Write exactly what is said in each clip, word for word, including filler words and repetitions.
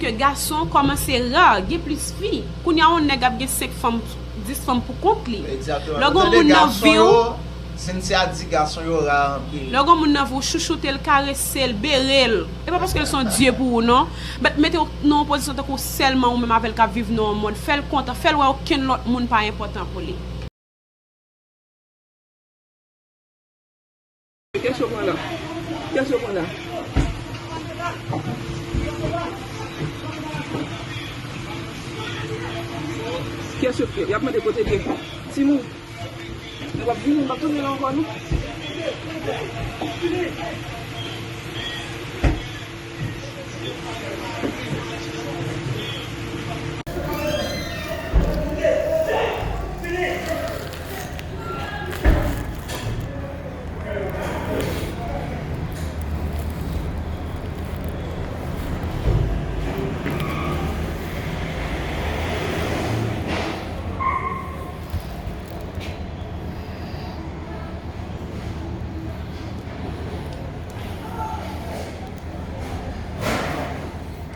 Ke gason kòmanse ra, gen plis fi. Kounye a yon nèg ap gen senk fanm, dis fanm pou kont li. Egzakteman. Lè w gen yon moun nan vi w, Cynthia di gason yo ra anpil. Lè w gen yon moun nan vi w, chouchoute l, karese l, bere l. E pa paske l se yon dye pou ou, non. But mete w nan yon pozisyon tankou sèlman ou menm avè l k ap viv nan yon mond. Fè l kontan, fè l wè okenn lòt moun pa enpòtan pou li. Kiyès yo pran la? Kiyès yo pran la? Kiyès yo fè? Y ap mande kote l ye. Timoun. Nou p ap vini, m p ap tounen la ankò, non.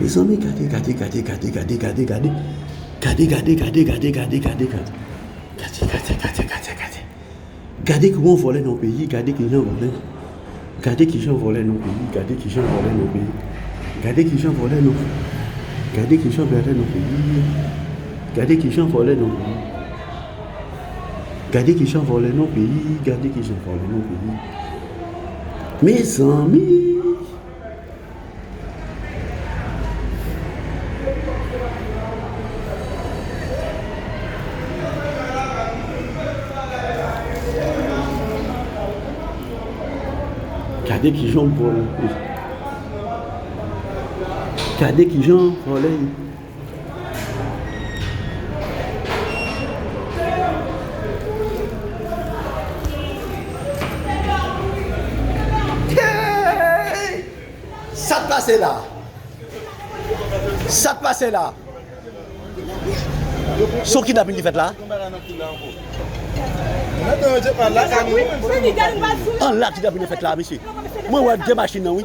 Mezanmi, gade, gade, gade, gade, gade, gade, gade. Gade, gade, gade, gade, gade, gade, gade. Gade, gade, gade, gade, gade. Gade kòman vòlè nan peyi, gade kijan vòlè. Gade kijan vòlè nan peyi, gade kijan vòlè nan peyi. Gade kijan vòlè nan. Gade kijan vòlè nan peyi. Gade kijan vòlè nan peyi. Gade kijan vòlè nan peyi, gade kijan vòlè nan peyi. Mezanmi! Gade kijan vòlè. Gade kijan vòlè. Hey! Sa k pase la? Sa k pase la? Se yon kidnapin ki fèt la? An la kidnapin ki fèt la, mesye. Mwen wè de machin nan, wi.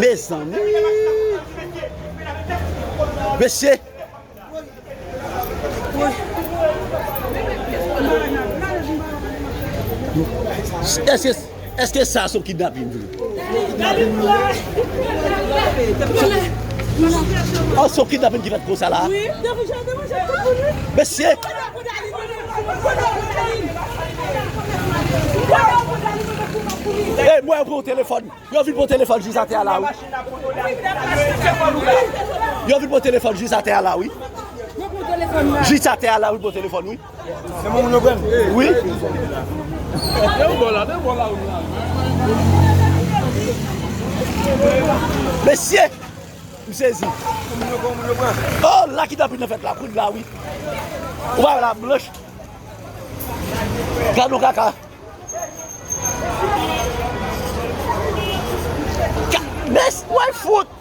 Mezanmi. Mesye. Èske, èske sa se yon kidnapin vre? Oh, se yon kidnapin ki fèt konsa la? Mesye! Ey, mwen pran yon telefòn. Yo vin pran telefòn jis atè a la, wi. Yo vin pran telefòn jis atè a la, wi. Jis atè a la, wi, pran telefòn, wi. Wi. Mesye, m sezi. Oh, la kidnapin nan fèt la, kounye la, wi. Ou pa wè la blanch. Gad yon kaka. Ka-, mes, wè fout.